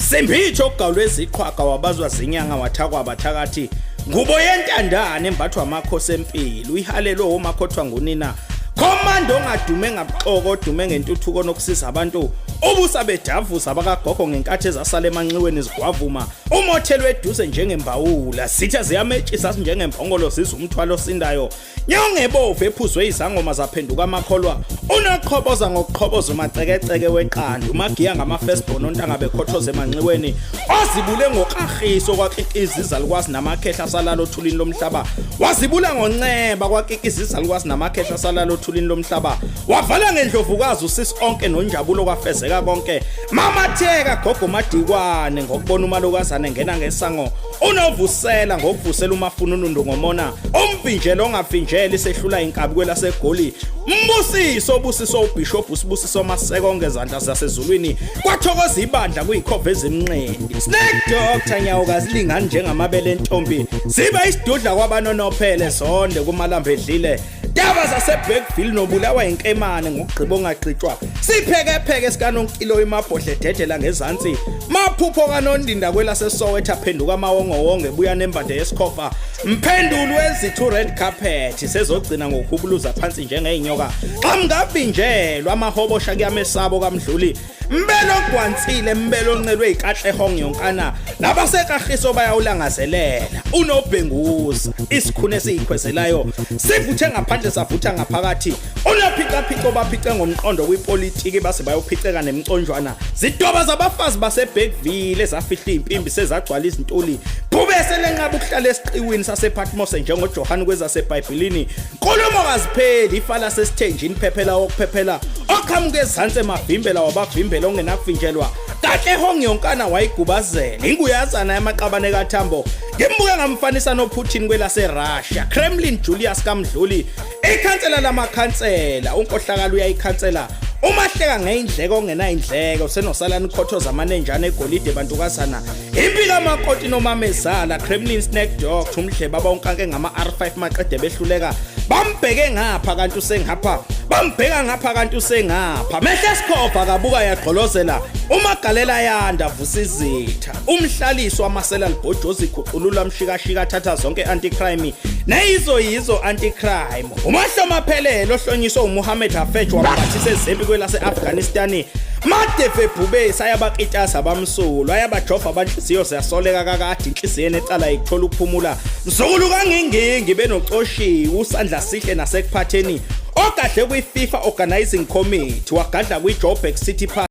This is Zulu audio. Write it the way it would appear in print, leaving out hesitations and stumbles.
Simbitho okugawulwe iziqhwaga wabazwa zinyanga wathakwa abathakathi. Ngubo yentandane embathwa amakhosi empilo ihalelwe omakhothwa ngunina. Commando ongadume ngabuxoko odume ngentuthuko nokusiza abantu ubusa bedavuza abakagogo ngenkathi ezasala emanxiweni zigwavuma umothelwe eduze njengembawula sitha ziyametshisa sinjengembongolo zizwa umthwalo osindayo Nyongebovu ephuzwe izangoma zaphenduka amakholwa unoqhoboza ngokuqhoboza umacekeceke weqanda umagiya ngama-firstborn ontanga bekhothoza emanxiweni ozibule ngokrahiso kwakikiza izalukwazi namakhehla asalala othulini lomhlaba wazibula ngonceba kwakikiza izalukwazi namakhehla asalala othulini lomhlaba wavala ngendlovukazi usisi onke nonjabulo kwafezeka konke mamatheka gogo madikwane ngokubona umalokazane engena ngesango unovusela ngokuvusela umafununundu ngomona umvinjelo ongavinjeli sehlula inkabi kwelasegoli mbusiso obusiso ubishop usibusiso maseko ngezandla zasezulwini kwathokoza ibandla kuyikhova ezimnqeni snake doctor nyawo kazilingani njengamabele entombi ziba isidudla kwabanonophele zonde kumalambe edlile Daba zaseBergville nobulawa inkemane ngokugqiba ongagqitshwa siphekepheke sikanonkilo imabhodle dedela ngezansi maphupho kanondinda kwelaseSoweto aphenduka amawongowongo ebuya nembande yesikhova mphenduli wezithu red carpet sezogcina ngokuhubuluza phansi njengeyinyoka xamngavinjelwa amahobosha kuyamesabo kamdluli Mbelo ogwansile mbelo oncelwe ikatlehong yonkana nabasekahiso bayawulangazelela unobhenguza isikhune esiyikhwezelayo sivuthe ngaphandle savutha ngaphakathi unophicaphico baphice ngomqondo kwipolitiki base bayophiceka nemconjwana zidoba zabafazi baseBergville ezafihla impimbi sezagcwala izintuli bhubese lenqaba ukuhlala esiqiwini sasePatmos njengoJohane kwezaseBhayibhelini Nkulumo kazipheli ifa lasesithenjini phephela okuphephela oqhamuka ezansi emavimbela wabavimbela ongenakuvinjelwa kahle hong yonkana wayigubazela inguyazana yamaqabane kathambo ngimbuke ngamfanisa noPutin kwelaseRussia Kremlin Julius kaMdluli ikhansela lamakhansela unkohlakalo uyayikhansela umahleka ngeyindleko ongenayindleko senosalani khothoza amanenjana egolide bantukazana Impi kamakoti nomamezala Kremlin Snack Dog umdleba abawunkanke ngama R5 maqede behluleka bambheke ngapha kanti usengapha bambheka ngapha kanti usengapha mehle sikhova kabuka yagqolozela umagalela yanda vusa izitha umhlaliso amasela libhojozi guqulula mshikashika thatha zonke anti crime neyizo yizo anti crime umahloma phelele ohlonyiswe uMuhammad Hafez wambathisa ezempi kwelase Afghanistan Madefe bhubesi ayabakitasa abamsulwa ayabajova abanhliziyo ziyasoleka kakade inhliziyo enecala ikuthola ukuphumula mzukulu kangingingi benocoshiwe usandla sihle nasekuphatheni ogadle kwi-FIFA Organizing Committee wagadla kwi-Joburg City Park.